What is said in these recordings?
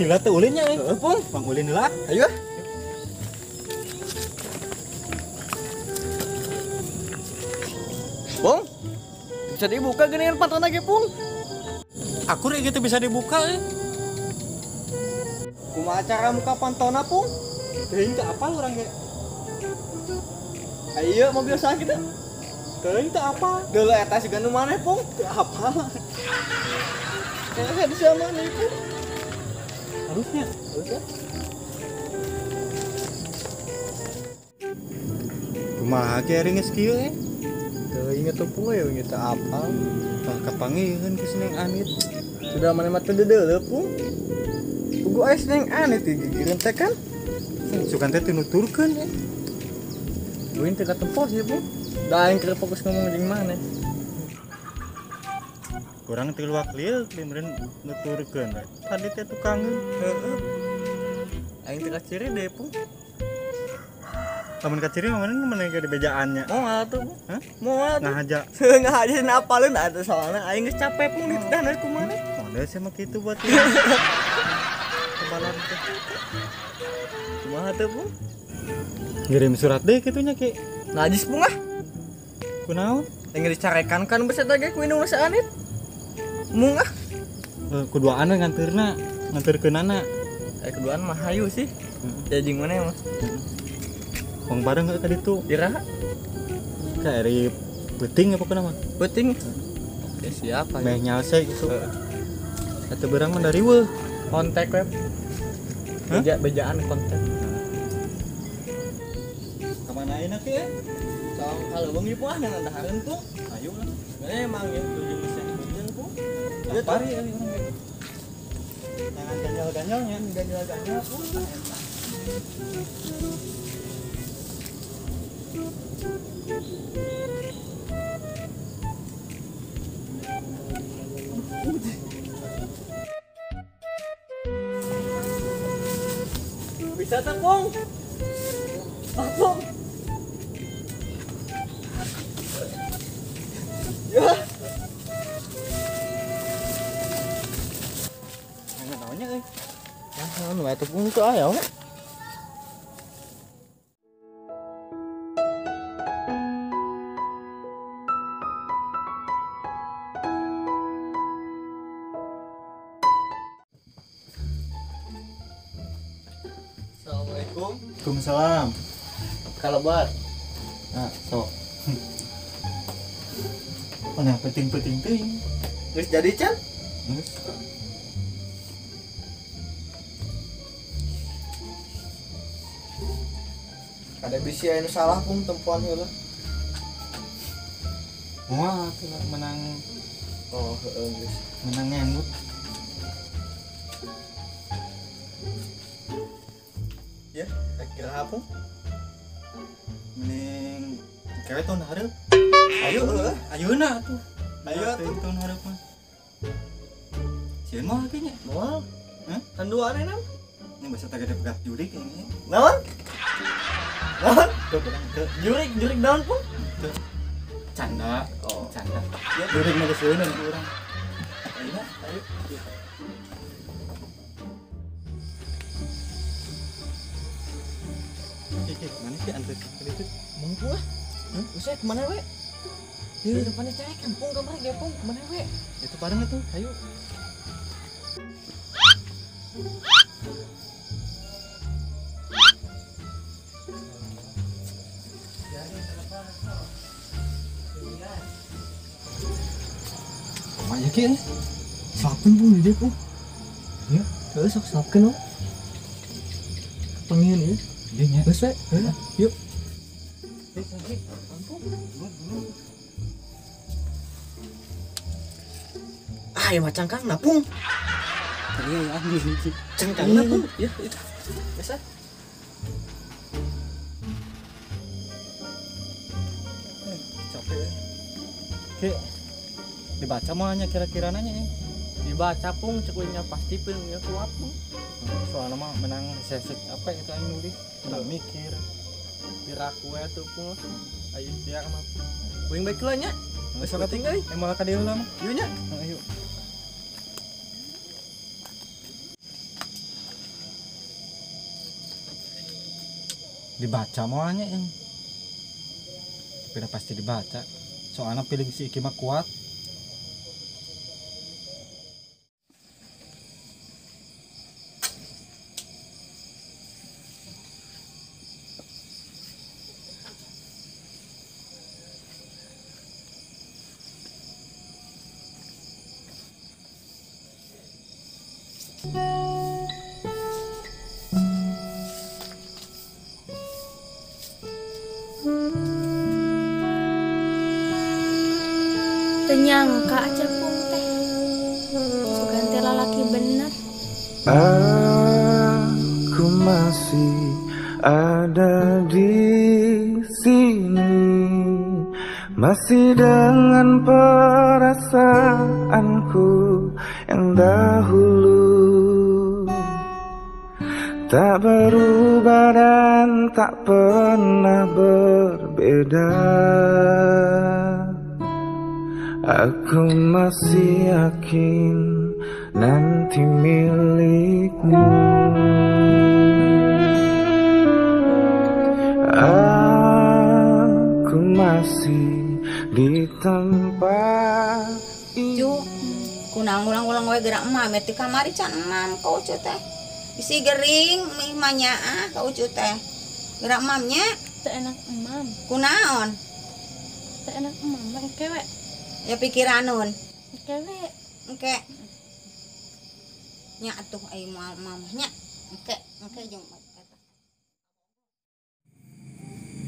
Lila teh ulinnya euy. Heeh, Pung. Pang ulin heula. Ayo. Pung. Bisa dibuka geuningan pantona ge, Pung. Aku rek gitu bisa dibuka euy. Kumaha cara muka pantona, Pung? Teuing teu apal urang ge. Ayo mobil saha kitu? Teuing teu apal. Deuleu eta siga nu maneh, Pung. Teu apal. Kayaknya bisa maneh, Pung. Harusnya. Harusnya. Kumaha ge ari geus kieu euy? Teuing atuh Pung euy teu apal. Tah kapangiheun ku si Neng Anit. Sudah maneh mah teu deuleu, Pung. Pugu aya si Neng Anit di gigireun teh kan. Sugan teh teu nuturkeun euy. Uing teu katempo sih, Pung. Da aing keur fokus ngomong jeung maneh. Kurang teu luak lieu meureun nuturkeun. Tadi teh tukangeun. Heeh. Aing teu kaciri deh, Pung. Lamun kaciri mah maneh ge dibejaannya. Moal tuh, Pung. Hah? Moal tuh. Ngahaja. Ngahaja napaleun atuh soalna aing geus capek, Pung, dititah ku maneh. Model sih mah kitu buat kebalan teh. Kumaha teh, Pung? Ngirim surat deh kitunya, Ki. Najis, Pung ah. Kunaon? Yang dicarekan kan bisa teh ku indung si Anit. Mung ah. Kuduaan we nganteurna, nganteurkeunana. Keduaan mah hayu sih. Ya jeung maneh mah. Wong bareng ka ditu. Iraha? Ka ari peuting apa kunaon? Peuting. Oke, siap. Meh nyalse gitu. Atuh berang mah dari weuh. Kontak we. Bejaan kontak. Kamana ayeuna Ki? Tong kalau bengi puah dengan dahareun, Pung. Ayo lah. Mana emang ya tujuh bisa hujan, Pung. Lapar ya urang ge. Tangan ganjal-ganjalnya, ganjal-ganjal, Pung. Bisa tuh, Pung. Pung. Ya. Enggak taunya euy. Ya, naon wae tuh, Pung teu aya we. Assalamualaikum. Waalaikumsalam. Kalabat. Nah, sok. Mana penting-penting teuing. Geus jadi, Chan? Geus. Ada bisi anu salah, Pung, tempuan heula. Wah, tuh menang. Oh, heeh geus. Menang ngemut. Ya, kira apa? Mending kewe tahun hareup. Ayo heuh. Ayeuna atuh. Ayo atuh tahun hareup mah. Sieun moal ge nya? Moal. Hah? Kan dua aneh nam. Ini bahasa tagade pegat jurik ini. Naon? Naon? Tuh, tuh. Jurik, jurik naon, Pung? Tuh. Canda. Oh, canda. Ya, jurik mah geus sieun ku urang. Ayeuna, ayo. Ki, mana sih antar ke itu? Mampu ah. Hah? Usah kemana we? Di depannya cewek kampung kamar ge, Pung. Kemana we? Itu bareng atuh. Ayo. Kumaha Ki? Selapkeun, Pung, di dieu, Pung. Ya, heuh sok selapkeun, oh. Pengen ieu. Iya nya. Geus we. Heuh, yuk. Ah, ya mah cangkangna, Pung. Tadi ya anjing. Cangkangna, Pung. Ya, itu. Geus ah. Capek ya. Ki, dibaca mah nya kira-kira nanya ya. Dibaca, Pung, cek nya pasti peungnya kuat, Pung. Soalnya mah menang sesek apa itu aing nulis, menang mikir. Piraku we tuh, Pung. Ayo biar mah. Uing baik lah nya. Geus sok atuh euy. Moal ka dieu lah mah. Ieu nya. Ayo. Dibaca moalnya yang. Tapi udah pasti dibaca. Soalnya feeling si Iki mah kuat. Ternyangka aja pung teh. Sugan teh lalaki bener. Aku masih ada di sini, masih dengan perasaanku yang dahulu. Tak berubah dan tak pernah berbeda. Aku masih yakin nanti milikmu. Aku masih di tempat ini. Ju, kunang ulang-ulang we gerak emam ti kamari can emam ka Ucu teh. Bisi gering mih mah nyaah ka Ucu teh. Gerak emamnya teu enak emam. Kunaon? Teu enak emam engke we. Ya pikiranun. Engke we. Engke. Nya atuh ai moal emam nya. Engke, engke jeung eta.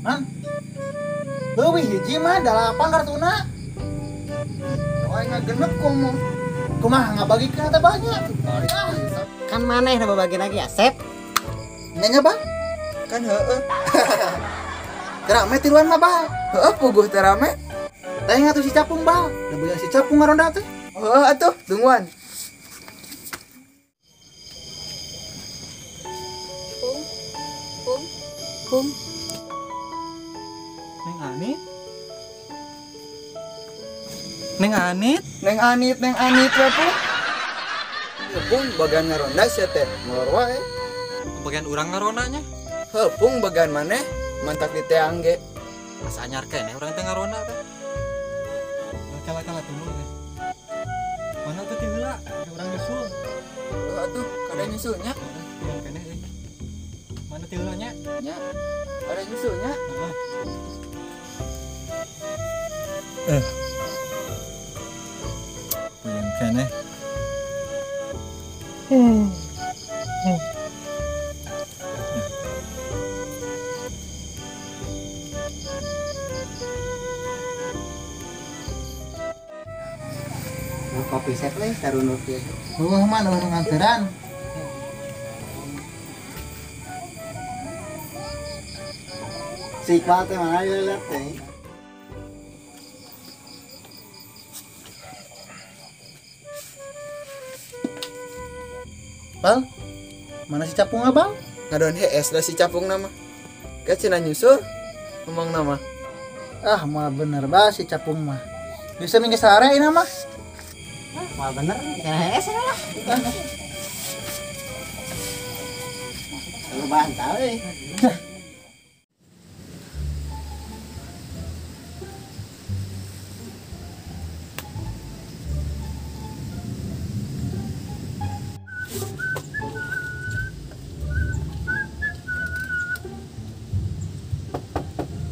Man. Leuwih hiji mah 8 kartuna. Oe ngagenep komo. Kumaha ngabagikeun teh banyak. Kan maneh nu babagi lagi Asep. Nya Bang. Kan heueuh. Teu rame tiluan mah Bal. Heueuh puguh teu rame. Teh ngatuh si Capung Bal. Da boya si Capung ngaronda teh. Heueuh atuh tungguan. Pung. Pung. Pung. Neng Anit. Neng Anit, Neng Anit, Neng Anit we Pung. Pung bagian ngaronda sia teh, molor wae. Bagian urang ngarondanya. Heuh Pung bagian maneh mantak di teang ge. Asa anyar keneh urang teh ngaronda teh. Kala-kala tunggu teh. Mana teh ti heula, urang nyusul. Heuh atuh, kada nyusulnya. Heuh keneh euy. Mana ti heula nya? Nya. Kada nyusulnya. Heeh. Puyeng keneh. Kopi set leh sarunur kieu. Heueuh mah nu nganteran. Si Iqbal teh mana ieu lihat teh. Bal, mana si Capung abang? Ngadon hees da si Capung nama. Ka cenah nyusul ngomong nama. Ah, mah bener ba si Capung mah. Bisa minggu sare ini mah. Mah bener, cenah hees lah. Lu bantal euy.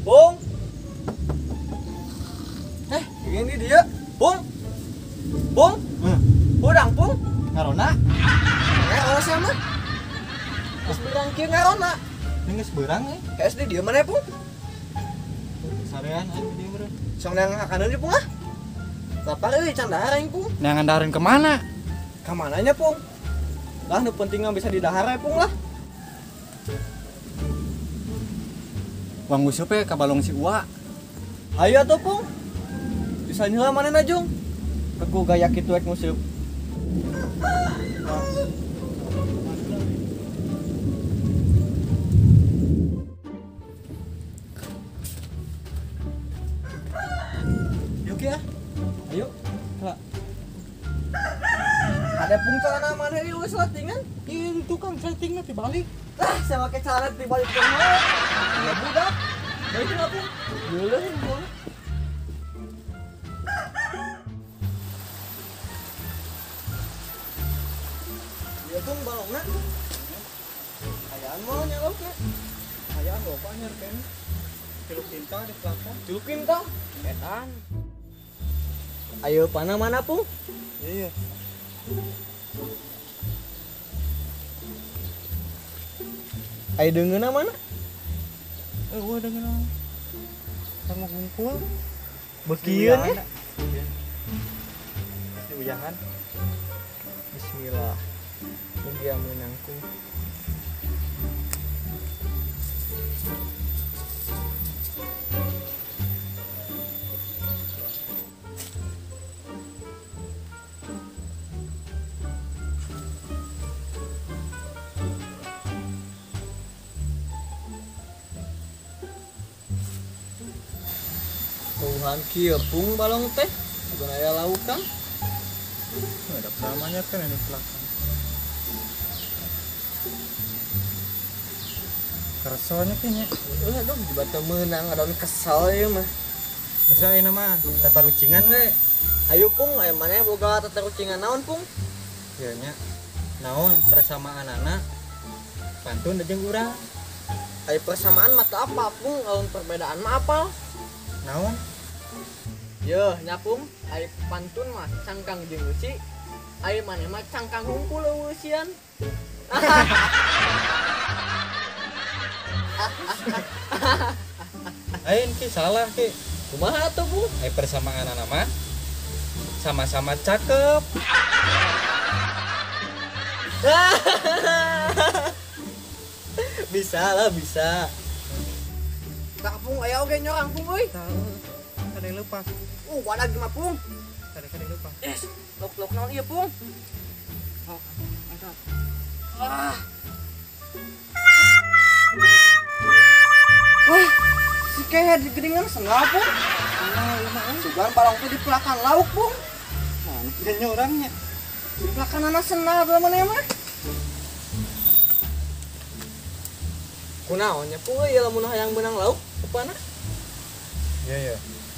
Pung. Ini dia. Pung. Pung. Urang Pung. Ngarona? Ngarona siapa? Geus beurang kieu ngarona. Ini geus beurang euy. SD dia mana Pung? Sarean aing di dieu meureun. Sok neangan makanan ieu Pung ah. Lapar euy can dahar aing Pung. Neangan dahareun ke mana? Ka mananya Pung? Lah nu penting mah bisa didahar we Pung lah. Wang usup ka balong si Uwa. Hayu atuh Pung. Bisa nyela manehna jung. Keku gaya kitu ek nguseup. Yuk ya. Ayo. Kala. Ada Pung celana maneh ieu geus lattingan? Ieu tukang chattingna tibalik. Ah, saya make celana tibalik kumaha. Ya budak. Baik apa? Geuleuh gua. Ya pung balongna. Ayaan mah nya laukna. Ayaan loba nya kene. 3 kintal di belakang. 3 kintal? Etan. Ayo panah mana pung? Iya. Ayo dengeuna mana? Gua dengeuna. Sama gungkul. Bekieun ya? Pasti uyangan. Bismillah. Mugia meunangku. Tuhan kieu pung balong teh, bukan aya laukan. Ada samanya kan ini belakang. Kersonya kayaknya. Aduh, dibata meunang adon kesel ieu mah. Masa ieu mah tatarucingan we. Ayo pung, aya maneh boga tatarucingan naon pung? Ieu nya. Naon persamaan anak pantun jeung urang. Aya persamaan mah teu apa pung, lamun perbedaan mah apal. Naon? Yeuh, nya pung, ari pantun mah cangkang jeung eusi, ari maneh mah cangkang hungkul eusian. Ain ki salah ki. Kumaha atuh, Bung? Ai persamaan mah sama-sama cakep. Bisa lah, bisa. Tak pung aya oge nyorang pung euy. Kada lepas. Wadah gimana pung? Kada lepas. Yes, lok-lok naon ieu pung? Oh, mantap. Ah. Wah, si kehed geuningan sendal pung. Sugan balong teh dipelakan lauk pung. Mana ieu nyorangnya? Dipelakan sendal mana mah? Kunaon nya pung euy lamun hayang beunang lauk upana? Iya ya.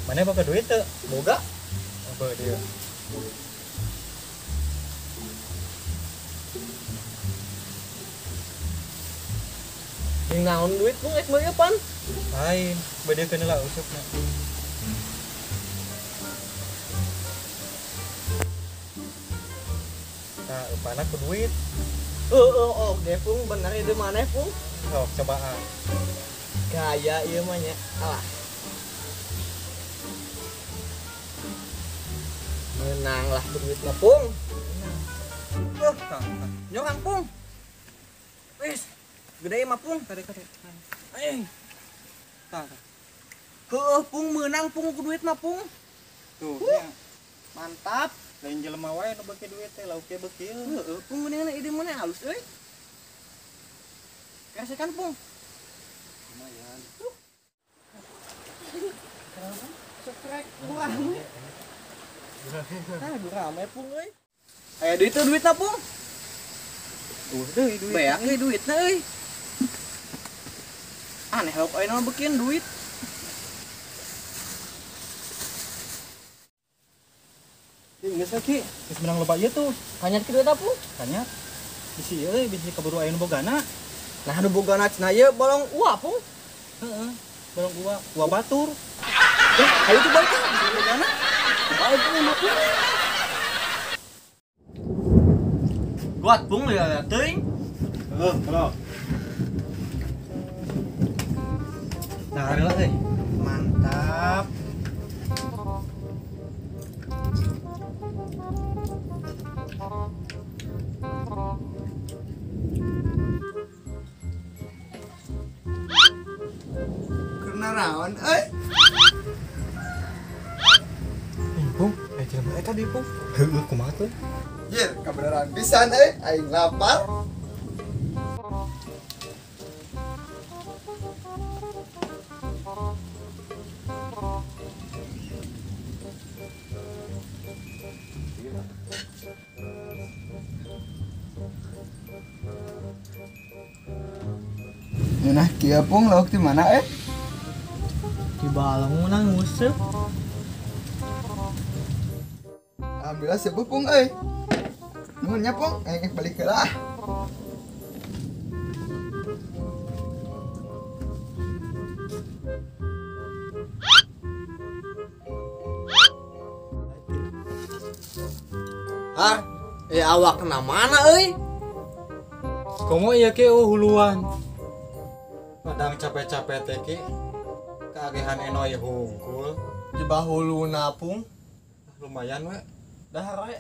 Mana boga duit teu? Boga. Apa dia? Jeung naon duit pung rek meuli pan? Lain, beudeukeun heula usupna. Tah, upana ku duit. Heeh, oge pung bener ieu maneh pung. Sok cobaan. Gaya ieu mah nya. Alah. Menang lah duit mah pung. Nyorang pung. Wis, gede mah pung. Kade-kade. Eh. Tah. Heueuh pung meunang pung ku duit mah pung. Tuh, nya. Mantap. Lain jelema wae nu beuki duit teh lauk ge beuki. Heueuh pung meuneunna ide maneh halus euy. Keresekan pung. Lumayan. Setrek gurame. Nah, gurame pung euy. Aya duit teu duitna pung? Tuh deui duit. Beak euy duitna euy. Aneh lauk ayeuna mah beukeun duit. Geus we ki, geus menang loba ieu tuh. Kanyat kitu eta pung? Kanyat. Bisi euy, bisi kaburu aya nu bogana. Nah, nu bogana cenah ieu bolong ua pung. Heeh, bolong ua, ua batur. Ayo tuh balik ah, bisi bogana. Balik pung mah pung. Kuat pung ya teuing. Heuh, kalau. Nah, heula euy. Mantap. Karena naon euy? Pung, jelema eta di pung. Heueuh kumaha tuh? Jir, kebenaran pisan euy, aing lapar. Ngeunah kieu Pung lauk di mana eh? Di balong menang nguseup. Alhamdulillah sepuh Pung euy. Nuhun nya Pung, aing balik heula ah. Har, awak kena mana euy? Komo ieu ke huluan. Padang capek-capek teh ki. Kaagehan enoy hungkul. Di bahuluna Pung. Lumayan we. Dahar we.